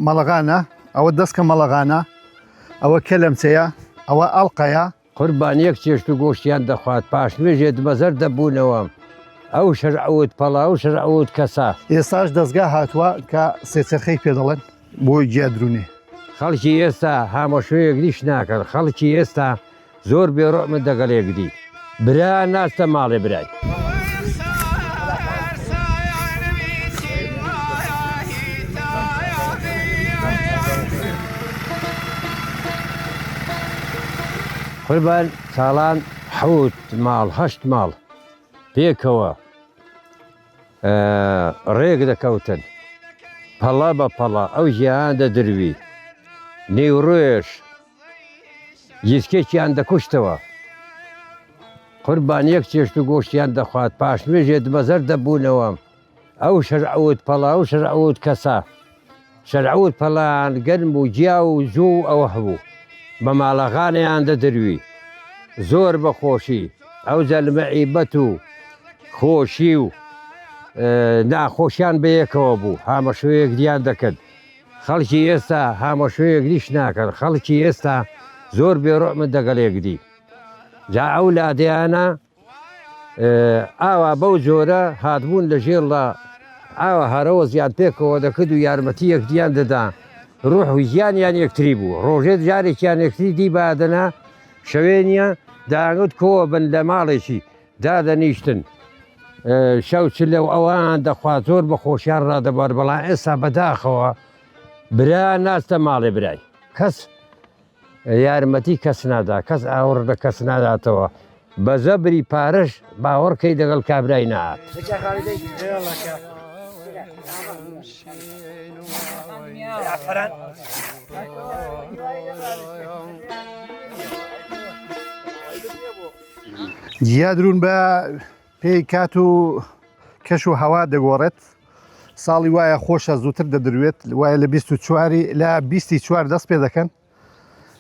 مەڵەغانە، ئەوە دەسکە مەڵەغانە، ئەوە کەلەمچەیە، ئەوە ئەڵقەیە. قوربان یەک چێشت و گۆشتیان دەخوارد پاشنوێژێ دمەزەر دەبوونەوە ئەو شەرعوت پەڵا ئەو شەرعوت کەسە. ئێستاش دەزگا هاتووە کە سێچەرخەی پێ دەڵێن بۆ گیا درونێ. خەڵکی ئێستا هامەشۆ یەکدیش ناکەن خەڵکی ئێستا زۆر بێ ڕوحمن دەگەڵ یەکدی برا ناچتە ماڵێ برای. قوربان ساڵان حەوت ماڵ هەشت ماڵ پێکەوە ڕێک دەکەوتن پەڵە بە پەڵە ئەو ژیان دەدروی نیوڕۆیش گیسکێکیان دەکوشتەوە قوربان یەک چێشت و گۆشتیان دەخوارد پاشنوێژێ دمەزەر دەبوونەوە ئەو شەرعوت پەڵا ئەو شەرعوت کەسە شەرعوت پەڵان گەنم و گیا و جۆ و ئەوە هەبوو بە ماڵەغانیان دەدروی زۆر بە خۆشی ئەو جەلمەعیبەت و خۆشی و ناخۆشیان بەیەکەوە بوو هامەشۆیەک دیان دەکرد خەڵکی ئێستا هامەشۆ یەکدیش ناکەن خەڵکی ئێستا زۆر بێ ڕوحمن دەگەڵ یەکدی جا ئەو لادێیانە ئاوا بەو جۆرە هاتبوون لە ژێڵە ئاوا هەرەوەزیان پێکەوە دەکرد و یارمەتی یەکدیان دەدا ڕوح و گیانیان یەکتری بوو ڕۆژێت جارێکیان یەکتری دی بادەنا شەوێ نییە دەیانگوت کۆوە بن لە ماڵێکی دادەنیشتن شەو چلە و ئەوان دەخوا زۆر بە خۆشیان ڕادەبار بەڵام ئێستا بەداخەوە برا ناستە ماڵێ برای کەس یارمەتی کەس نادا کەس ئاوڕ لە کەس ناداتەوە بە زەبری پارەش باوەڕکەی دەگەڵ کابرای نات. گیا درون بە پێی کات و کەش و هەوا دەگۆڕێت ساڵی وایە خۆشە زووتر دەدروێت وایە لە 24 لە 24 دەست پێ دەکەن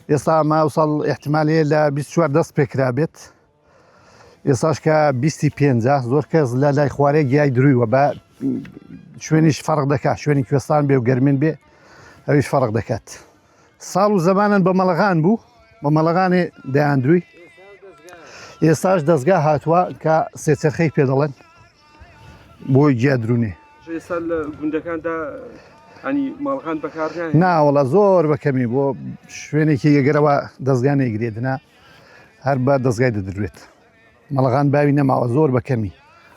ئێستا ئەمە ئەو ساڵ احتمالەیە لە 24 دەست پێکرابێت ئێستاش کە 25 زۆر کەس لە لای خوارێ گیای درویوە بە شوێنیش فەرق دەکات شوێنی کوێستان بێ و گەرمین بێ ئەویش فەرق دەکات ساڵ و زەمانن بە مەڵەغان بوو بە مەڵەغانێ دەیاندروی ئێستاش دەستگا هاتووە کە سێچەرخەی پێ دەڵێن بۆ گیا درونێ ئێستا لە گوندەکاندا ئەنی ماڵغان بەکار ناوەڵە زۆر بە کەمی بۆ شوێنێکی یەگەرەوە دەستگا نەیگرێتنا هەر بە دەستگای دەدروێت مەڵغان باوی نەماوە زۆر بە کەمی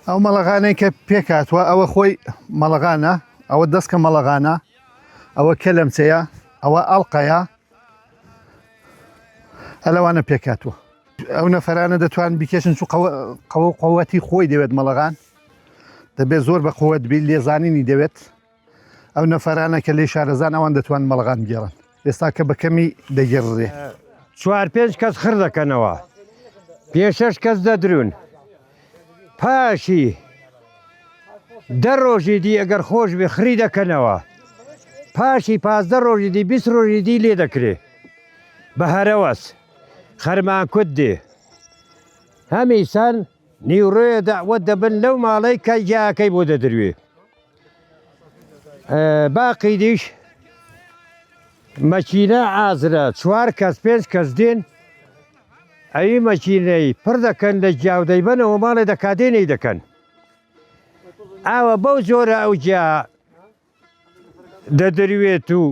ئەو مەڵغانەی کە پێکاتوە ئەوە خۆی مەڵغانە ئەوە دەستکە مەڵغانە ئەوە کەلەمچەیە ئەوە ئەڵلقەیە ئەلەوانە پێکاتوە ئەو نەفەرانە دەتوان بیکێشن چوو قەوە قوەتی خۆی دەوێت مەڵەغان دەبێت زۆر بە قوت بی لێزانینی دەوێت ئەو نەفەرانە کە لێ شارەزان ئەوان دەتوان مەڵغان گێڕن ئێستا کە بە کەمی دەگێڕرێ. چوار پێنج کەس خڕ دەکەنەوە پێ شەش کەس دەدرون پاشی دە ڕۆژی دی ئەگەر خۆش بێ خڕی دەکەنەوە پاشی 15 ڕۆژی دی 20 ڕۆژی دی لێ دەکرێ بە هەرەوەز خەرمانکوت دێ هەمیسان نیوڕۆیە دەعوەت دەبن لەو ماڵەی کە گیاکەی بۆ دەدروێ باقی دیش مەکینە ئازرە چوار کەس پێنج کەس دێن ئەوی مەکینەی پڕ دەکەن لە گیا و دەیبەنەوە ماڵێ دەکادێنەی دەکەن ئاوە بەو جۆرە ئەو گیا دەدروێت و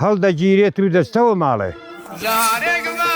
هەڵدەگیرێت و دەستەوە ماڵێ. جارێک بە.